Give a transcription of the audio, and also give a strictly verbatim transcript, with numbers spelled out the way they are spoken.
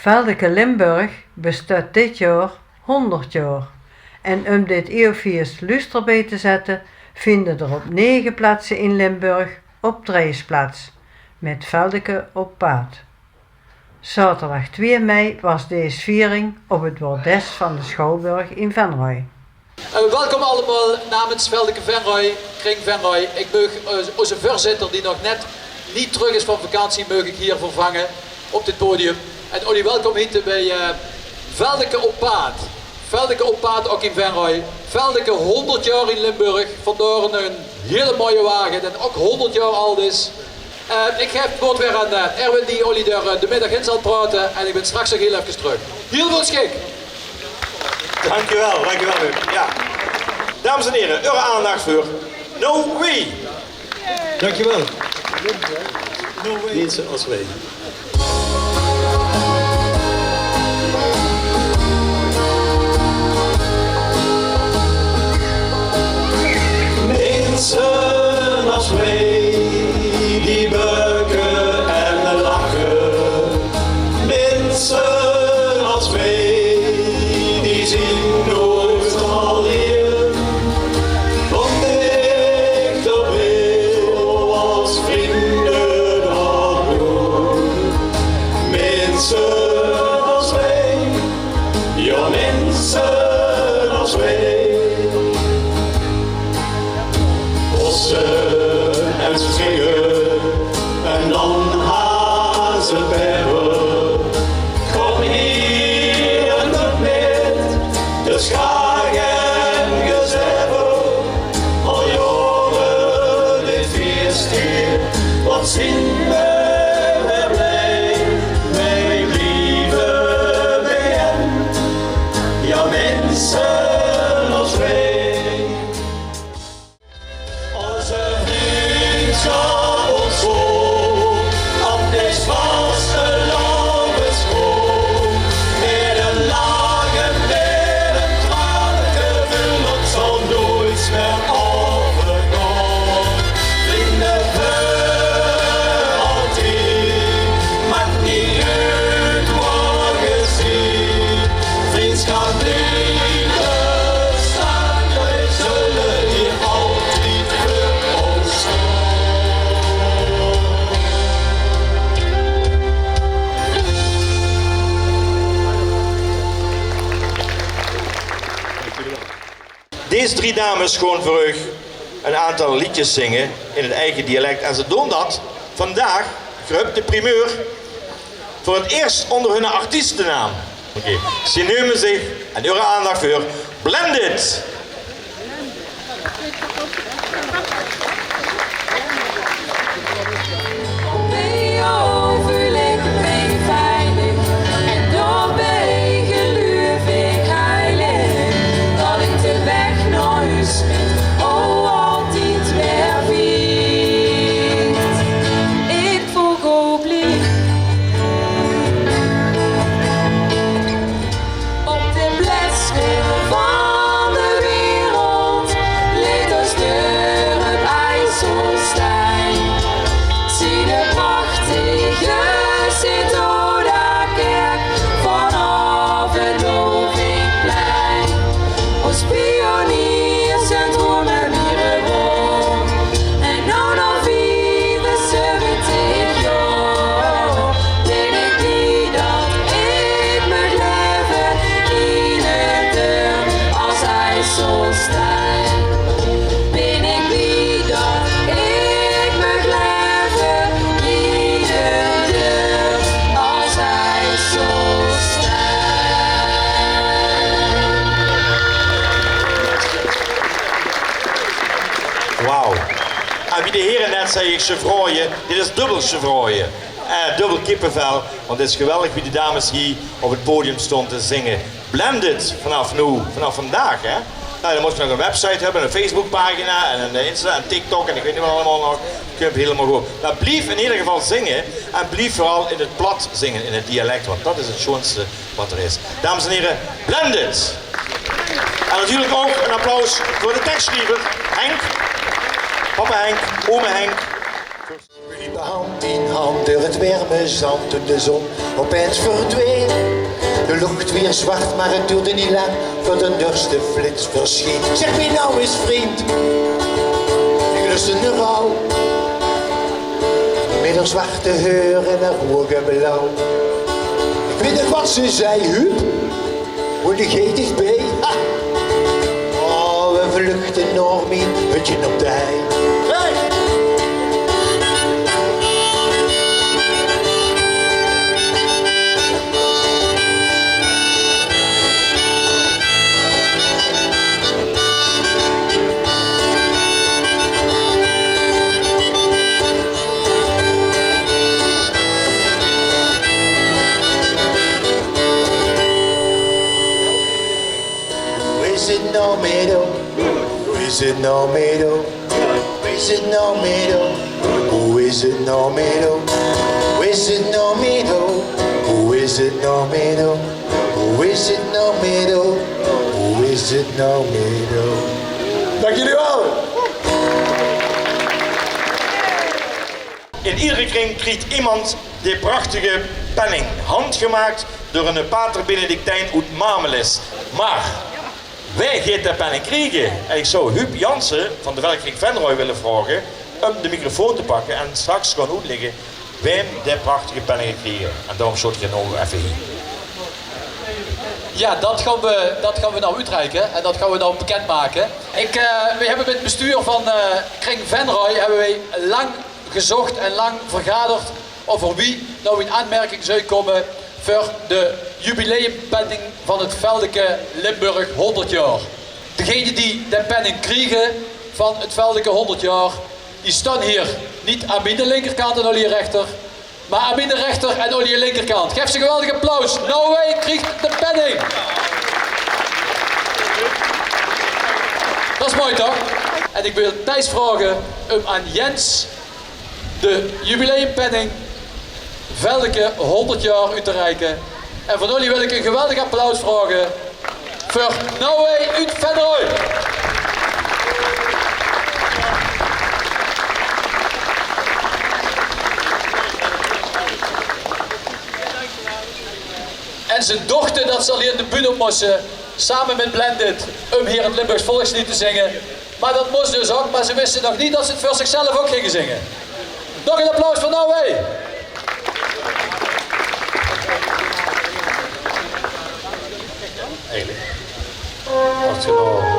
Veldeke Limburg besteit dit jaor hónderd jaor en um dit eeuwfieës luuster beej te zette, vinde d'r op nege plaatse in Limburg optrejes plaats mit Veldeke op paad. Zaoterdag twieë mei was dees viering op 't bordes van de Schouwburg in Venray. Eh, welkom allemaol namens Veldeke Venray, Kring Venray. Ik meug, eh, ózze veurzitter, die nog net neet trök is van vakantie, meug ik hier vervange op dit podium. En ollie welkom hiete beej, eh, Veldeke op paad. Veldeke op paad, ok in Venray. Veldeke, hónderd jaor in Limburg. Vandaor 'n hiele moeie wage, den ok hónderd jaor ald is. Eh, ik gaef 't woord weer aan, eh, Erwin, die ollie d'r, eh, de middag in zal praote. En ik bin straks nog hiel efkes trök. Hiel väöl sjik. Dankjewel, dankjewel, Luc. Ja. Dames en heren, uw aandacht voor No Way. Dankjewel. No Way. Minse as weej. Minse as weej, die beuke en lache. Minse as weej, die zien noeit allein. Kom dichterbeej, as vrinde dat doon. Minse as weej, jao, minse as weej. Bosse en springe en dan haze berge. Kom hier en doot mit, de sjaag en gezèvve. O jóng, dit fieëst hie, wat zien we weer blij. Weej blieve beej en, jao, minse as weej. Ózze vrundsjap óntstóng op dees vastelaovessjoeal. Mit ein lach en mit ein traan, 't geveul dat zal noeits mieë euvergaon. Vrunj veur altied, maak neet oet wae ge zeet. Vrundsjap blief bestaon, weej zulle hie altied veur óntsjtaon. Dees drie dames gaon veur uch ein aantal leedjes zinge in 't eige dialek. En ze doon dat vandaag, grup de primeur, veur 't ieëst ónger hunne artiestenaam. Oké. Ze neume zich, en uw aandacht veur, Blended. Beej ow veul ik mich veilig en daobeej geluif ik heilig dat ik de weg nao hoes vind, o, altied weer vind. Ik volg ow blief. Op de plek van de wereld lit os deur 't IJsselstein. Zie de prachtige Sint-Oda-kerk vanaaf 't Lovinkplein. Os pioniers en droemen mieëre woon. En nao, nao viefenzeventig jaor bin ik blie dat ik maag laeve in 't dörp as IJsselstein. Bin ik blie dat ik maag laeve in 't dörp as IJsselstein. Wauw. En wie de here net zag, ik sjevraoje, dit is dubbel sjevraoje. Eh, dubbel kippevel, want het is geweldig wie de dames hie op het podium stónge te zinge. Blended vanaaf noe, vanaaf vandaag, hè. Nou, dan mós ge nog ein website höbbe, ein Facebookpagina en ein Insta en TikTok en ik weit neet wat allemaol nog. Kump hielemaol good. Mer blief in eder geval zinge en blief veural in het plat zinge, in het dialek, want dat is het sjoonste wat er is. Dames en heren, Blended. En natuurlijk ook een applaus voor de tekstschrijver, Henk. Papa Henk, ome Henk. Wi behand in Hand door 't werme zand toen de zon opeens verdween. De loch wier zwart, maar 't doerde niet lang veur de nurste flits verscheen. Zeg mich now ins, vriend, wie lus se now? Mit häör zwarte heur en häör ouge blauw. Ik weit nog wat ze zei, Huub. Woon dich hie dichtbij? Ha! Oh, we vluchten nao mien hutje op de hei. Hey! Hoe is 't now, Mido? Hoe is 't now, Mido? Hoe is 't now, Mido? Hoe is 't now, Mido? Hoe is 't now, Mido? Hoe is 't now, Mido? Hoe is 't now, Mido? Hoe is 't now, Mido? Dank jullie wel. In iedere kring kriegt iemand de prachtige penning, handgemaakt door een pater Benedictijn oet Mamelis. Maar wae geit de penning kriege? En ik zou Huub Jansen van de Veldekring Venroj willen vragen om de microfoon te pakken en straks gaan oetleggen wae de prachtige penning kriegen. En daarom zult ge nog even hier. Ja, dat gaan we, dat gaan we nou uitreiken en dat gaan we nou bekendmaken. Ik, eh, we hebben met het bestuur van, eh, Kring Venroj hebben wij lang gezocht en lang vergaderd over wie nou in aanmerking zou komen voor de jubileumpenning van het Veldeke Limburg honderd jaar. Degenen die de penning kriegen van het Veldeke honderd jaar, die staan hier niet aan mijn linkerkant en aan je rechter, maar aan mijn rechter en aan je linkerkant. Geef ze een geweldig applaus. Now wae kriegt de penning. Dat is mooi, toch? En ik wil Thijs vragen om aan Jens de jubileumpenning Veldeke honderd jaar uit te reiken. En van jullie wil ik een geweldig applaus vragen voor Now wae uit Venroj. En zijn dochter, dat zal hier in de bühne op mossen, samen met Blended, om hier het Limburgs volkslied te zingen. Maar dat moest dus ook, maar ze wisten nog niet dat ze het voor zichzelf ook gingen zingen. Nog een applaus voor Now wae. Eigenlijk. Als je nou